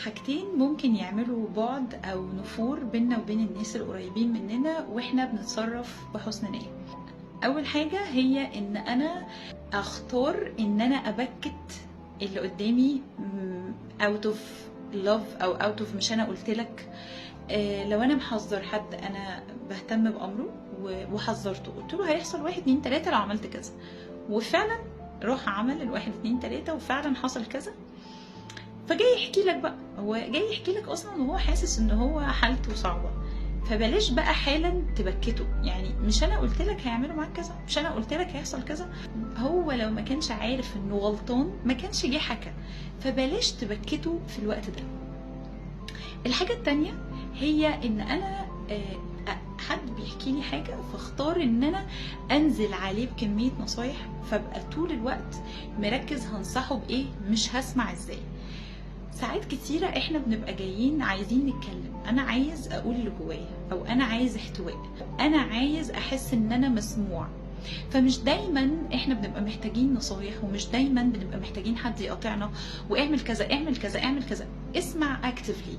حاجتين ممكن يعملوا بعد او نفور بينا وبين الناس القريبين مننا واحنا بنتصرف بحسن نية. اول حاجة هي ان انا اختار ان انا ابكت اللي قدامي out of love او out of مش انا قلت لك. لو انا محذر حد انا بهتم بامره وحذرته، قلت له هيحصل 1 2 3 لو عملت كذا، وفعلا راح عمل 1 2 3 وفعلا حصل كذا، فجاي يحكي لك بقى، هو جاي يحكي لك اصلا وهو حاسس ان هو حالته صعبة، فبلاش بقى حالا تبكته، يعني مش انا قلت لك هيعملوا معاك كذا، مش انا قلت لك هيحصل كذا. هو لو ما كانش عارف انه غلطان ما كانش جه حكى، فبلاش تبكته في الوقت ده. الحاجة التانية هي ان انا حد بيحكي لي حاجة فاختار ان انا انزل عليه بكمية نصايح، فابقى طول الوقت مركز هنصحه بايه، مش هسمع ازاي. ساعات كتيرة احنا بنبقى جايين عايزين نتكلم، انا عايز اقول اللي جوايا، او انا عايز احتواء، انا عايز احس ان انا مسموع. فمش دايما احنا بنبقى محتاجين نصايح، ومش دايما بنبقى محتاجين حد يقاطعنا واعمل كذا اعمل كذا اعمل كذا. اسمع actively.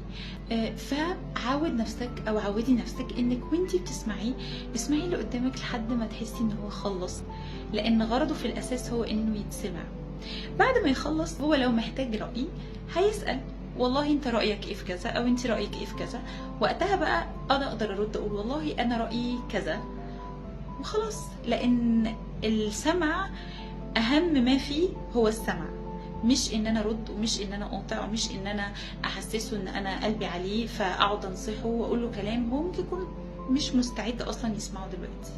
فعود نفسك او عودي نفسك انك وانتي بتسمعي اسمعي اللي قدامك لحد ما تحسي ان هو خلص، لان غرضه في الاساس هو انه يتسمع. بعد ما يخلص هو لو محتاج رأي هيسأل، والله انت رأيك ايه في كذا، او انت رأيك ايه في كذا. وقتها بقى انا اقدر ارد اقول والله انا رأيي كذا وخلاص، لان السمع اهم ما فيه هو السمع، مش ان انا ارد، ومش ان انا اقاطع، ومش ان انا احسسه ان انا قلبي عليه فاقعد انصحه واقول له كلام هو ممكن يكون مش مستعد اصلا يسمعه دلوقتي.